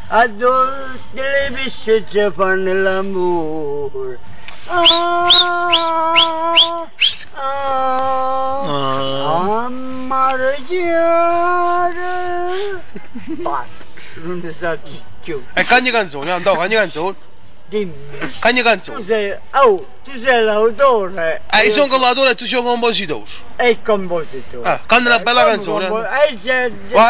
Addò tutte le pesce ce fanno l'amore. Ah, ah, a Marechiaro. Basta, nun ne saccio cchiù. E cagna canzone, Antò, cagna canzone. Dimmi. Cagna Tu canzone. sei, oh, tu sei l'autore. Io sono l'autore e tu sei il compositore. E il compositore. Ah, canta una bella Come canzone. Vai,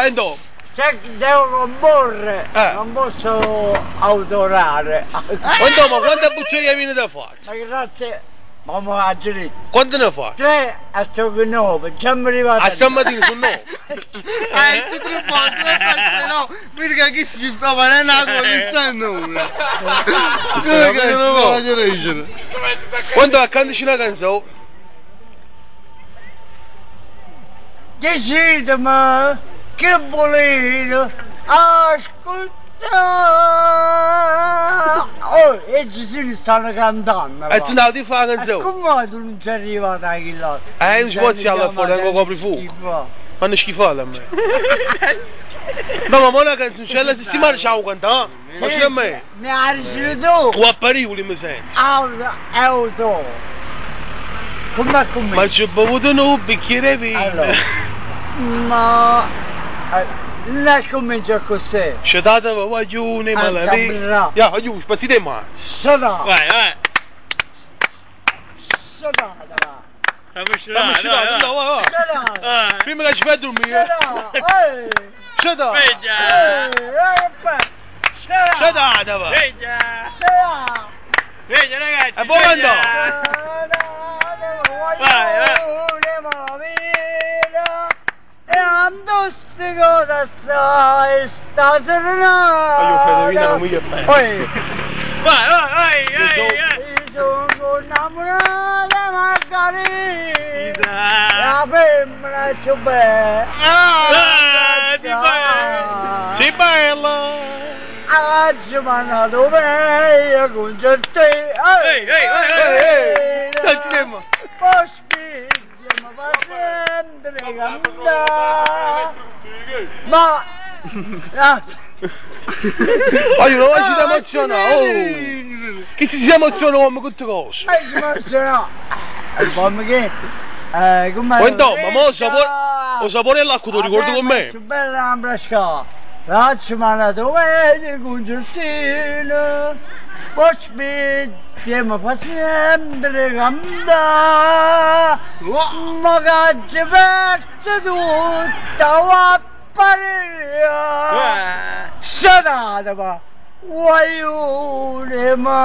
Antò. Se devo comporre, non posso autorare. Antò, ma quante bottiglie viene da fare? Ma grazie, ma mo ha detto. Quante ne fa? 3 a sto 9, già mi arrivato. A stamattina sono 9. Tu tre volte, no, perché chi si sta parlando non sa nulla. Sì, che non lo Quando accanto una canzone? Decidimi che volete ascoltare. Oh, e ci si stanno cantando. E tu non ti fai la E canzone? come tu non ci arrivi da chi là? Non ci posso andare fuori, tengo coprifuoco. Fanno schifato a me. No, ma mo la canzoncella se si marcia a cantare, faccio a me. Mi ha ricevuto. O a Parigi mi senti. Auto, auto. Come come? Ma ci ho bevuto un bicchiere di vino. Allora, ma lei comincia così. Ci date voglio ma la bravo. Ya, aiuto, spazzite mano. Sono. Vai, vai. Sono. Stiamo uscendo, vai, vai. Sono. Prima che ci fai dormire. Sono. Ci date. Veglia. Ci date, va. Veglia. Sono. Veglia ragazzi. E poi andò. Vai, vai. E andò cosa sai stasera. Io Federica non mi penso. Poi Vai, vai, vai, vai, vai. io sono innamorata Margherita. La femmina più bella. Ah, ti fai. Sei bella. Oggi mi hanno meglio con te. Ehi, ehi, ehi, ehi. Non ci siamo. Poi spingiamo, fa sempre cantare. Ma... Ah, Voglio, non ci emozionare. Oh. Che si emoziona uomo con tutte cose. ma si emoziona. E poi che... Come Quando, ma mo sapore, o sapore dell'acqua te lo ricordo con me. Più bella la brasca. Faccio mandato meglio il concertino. Poi spingiamo, fa sempre cantare. Ma che ci perso tutta la paria. Sonata, ma voglio ma.